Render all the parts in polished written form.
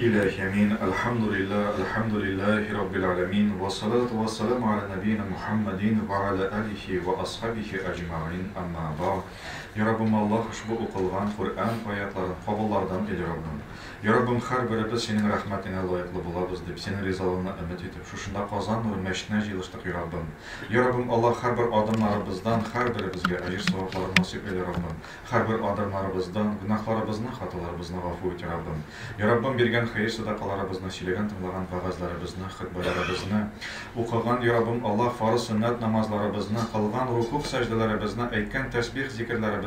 Илаһи амин. Әлхәмдүлилләһ, әлхәмдүлилләһи раббил аләмин, вассалату вассаламу аля нәбиина Мухаммадин ва аля алихи ва асхабихи әҗмәгыйн, әмма бәгъд. Я Раббым Аллаһ, ошбу укылган Коръән аятларын кабуллардан әйлә, Раббым. Я Раббым, һәрберебез Синең рәхмәтеңә лаеклы булабыз дип, Синең ризалыгыңны өмет итеп, шушында Казан нуры мәчетенә җыелыштык, я Раббым. Я Раббым Аллаһ, һәрбер адымнарыбыздан һәрберебезгә әҗер-савапларын насыйп әйлә, Раббым. Һәрбер адымнарыбыздан гөнаһларыбызны, хаталарыбызны гафу ит, я Раббым. Я Раббым, биргән хәер-сәдакаларыбызны, сөйләгән-тыңлаган вәгазьләребезне, хөтбәләребезне, укыган, я Раббым Аллаһ, фарыз-сөннәт намазларыбызны, кылган рукугъ-сәҗдәләребезне, әйткән тәсбих-зикерләребезне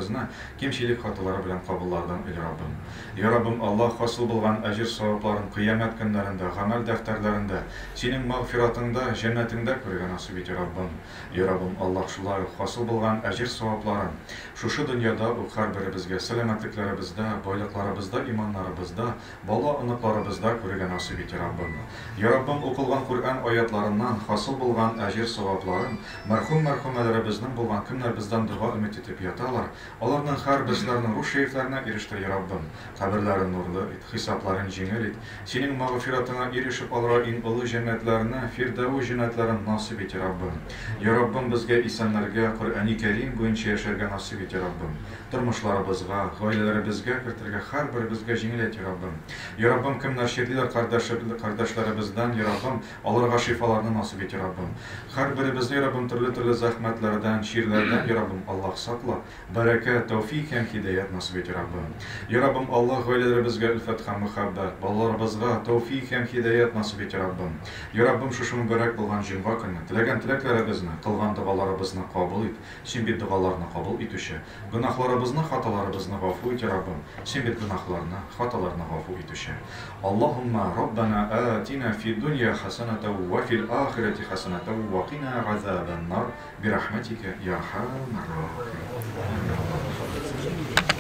кимчелек-хаталары белән кабуллардан әйлә, Раббым. Я Раббым Аллаһ, хасил булган әҗер-савапларын кыямәт көннәрендә, гамәл дәфтәрләрендә, Синең мәгъфиратыңда, җәннәтеңдә күрергә насыйп ит, я Раббым. Я Раббым Аллаһ, шулай ук хасил булган әҗер-савапларын шушы дөньяда ук һәрберебезгә сәламәтлекләребездә, байлыкларыбызда, иманнарыбызда, бала-оныкларыбызда күрергә насыйп ит, я Раббым. Я Раббым, укылган Коръән аятларыннан хасил булган әҗер-савапларын мәрхүм-мәрхүмәләребезнең булган кемнәр бездән дога өмет итеп яталар, Аларның һәрберселәренең рух шәрифләренә ирештер, йа Раббым. Каберләрен нурлы ит, хисапларын җиңел ит. Синең мәгъфиратыңа ирешеп алырга иң олы җәннәтләрне, Фирдәүс җәннәтләрен насыйп ит, йа Раббым. Йа Раббым, безгә исәннәргә Коръәни Кәрим буенча яшәргә насыйп ит, йа Раббым. Тормышларыбызга, гаиләләребезгә кертергә һәрберебезгә җиңеләйт, йа Раббым. Йа Раббым, кемнәр чирлиләр кардәшләребездән, йа Раббым, аларга шифаларны насыйп ит, йа Раббым. Һәрберебезне, йа Раббым, төрле-төрле зәхмәтләрдән, чирләрдән, йа Раббым, Аллаһ сакла, бәрәкәт, тәүфик һәм һидаять насыйп ит, йа Раббым. Йа Раббым, Аллаһ, гаиләләребезгә өлфәт һәм мөхәббәт, балаларыбызга тәүфик һәм һидаять насыйп ит, йа Раббым. Йа Раббым, шушы мөбарәк булган җомга көнне теләгән теләкләребезне, кылган догаларыбызны кабул ит, Син бит догаларны кабул итүче. Гөнаһларыбызны, хаталарыбызны гафу ит, йа Раббым, Син бит гөнаһларны, хаталарны гафу итүче. Аллаһумма Раббана атина фид дунья хәсәнәтәү вә фил ахирәти хәсәнәтәү вә кина газабән нар бирахмәтикә йә архамәр рахимин.